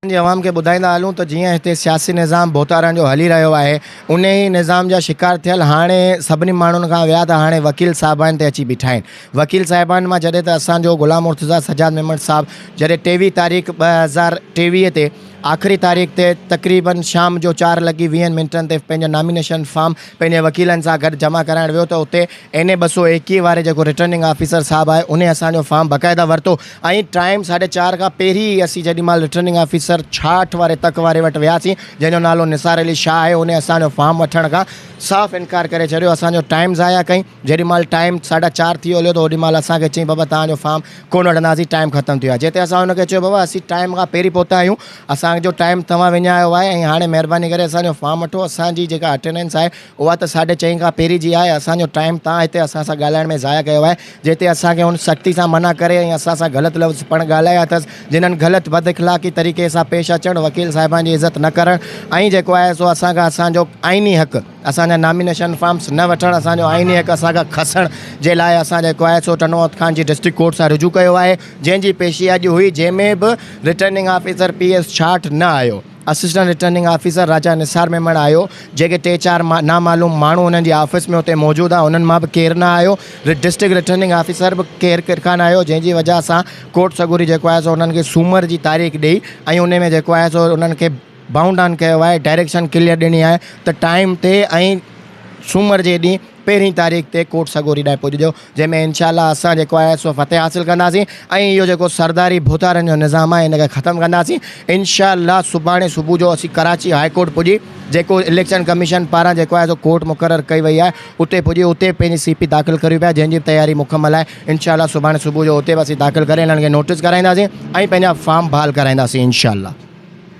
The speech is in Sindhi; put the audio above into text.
جي عوام کي ٻڌائيندا هلون ته جيئن هتي سياسي نظام ڀوتارن جو هلي رهيو آهي انهي ئي نظام جا شڪار ٿيل هاڻي سڀني ماڻهن کان ويا ته هاڻي وڪيل صاحبان تي اچي بيٺا آهن وڪيل صاحبان مان جڏهن ته اسان جو غلام مرتضيٰ سجاد ميمڻ صاحب جڏهن 23 تاريخ 2023 تي آخري تاريخ تي تقريبن شام جو چار لڳي ويهن منٽن تي پنهنجو نامينيشن فارم پنهنجي وڪيلن سان گڏ جمع ڪرائڻ ويو ته اتي اين اي 221 واري جيڪو رٽرننگ آفيسر صاحب آهي انهي اسان جو فارم باقاعده ورتو ۽ ٽائيم ساڍي چار کان پهرين ئي اسين جيڏي مهل رٽرننگ آفيسر ڇاهٺ واري تڪ واري وٽ وياسين جنهن جو نالو نثار علي شاهه آهي انهي اسان جو فارم وٺڻ کان صاف انڪار ڪري ڇڏيو اسان جو ٽائيم ضايع ڪئي جيڏي مهل ٽائيم ساڍا چار ٿي هليو ته اوڏي مهل اسان کي چئين بابا توهان جو فارم ڪونه وٺنداسين ٽائيم ختم ٿي ويو آهي جنهن تي اسان ان کي چيو بابا اسين ٽائيم کان پهرين پهتا آهيون اسان جو ٽائيم توهان وڃايو آهي ۽ هاڻي مهرباني ڪري اسان جو فارم وٺو اسان جي جيڪا اٽينڊنس آهي اها ته ساڍي چئين کان پهرين جي آهي، اسان جو ٽائيم تان هتي اسان سان ڳالهائڻ ۾ ضايع ڪيو آهي، جنهن تي اسان کي هن سختي سان منع ڪري ۽ اسان سان غلط لفظ پڻ ڳالهايا اٿس، جنھن غلط بد اخلاقي طريقي سان پيش اچڻ، وڪيل صاحبان جي عزت نه ڪرڻ ۽ جيڪو آهي سو اسان کان اسان جو آئيني حق اسان جا نامينيشن فارمس نه وٺڻ اسان جو آئيني حق اسان کان کسڻ جي لاء اسان جيڪو آهي سو ٽنڊو محمد خان جي ڊسٽرڪٽ ڪورٽ سان رجوع ڪيو آهي، جنهن جي پيشي اڄ هئي، جنهن ۾ به رٽرننگ آفيسر پي ايس 66 نه آيو. Assistant returning officer Raja Nisar Memon آيو، جيڪي ٽي چار نامعلوم ماڻهو انهن جي آفيس ۾ اتي موجود ها انهن مان به ڪير نه آيو، ڊسٽرڪٽ رٽرننگ آفيسر به ڪير ڪانه آيو، جنهن جي وجهه سان ڪورٽ سڳوري جيڪو آهي سو انهن کي سومر جي تاريخ ڏئي ۽ انهي ۾ جيڪو آهي سو انهن کي بائونڊ آن ڪيو آهي، ڊائريڪشن ڪليئر ڏني آهي ته ٽائيم تي ۽ سومر جي ڏينهن پهرين تاريخ تي ڪوٽ سڳوري ڏانهن پڄجو جنهن ۾ انشاء الله اسان جيڪو آهي سو فتح حاصل ڪنداسين ۽ اهو جيڪو سرداري ڀوتارن جو نظام آهي ان کي ختم ڪنداسين انشاء الله سڀاڻي صبح جو اسين ڪراچي هاء ڪورٽ پڄي جيڪو اليڪشن ڪميشن پاران جيڪو آهي سو ڪورٽ مقرر ڪئي وئي آهي اتي پڄي اتي پنهنجي سي پي داخل ڪريون پيا جنهن جي تياري مڪمل آهي انشاء الله سڀاڻي صبح جو اتي به اسين داخل ڪري انهن کي نوٽيس ڪرائينداسين ۽ پنهنجا فارم بحال ڪرائينداسين انشاء الله.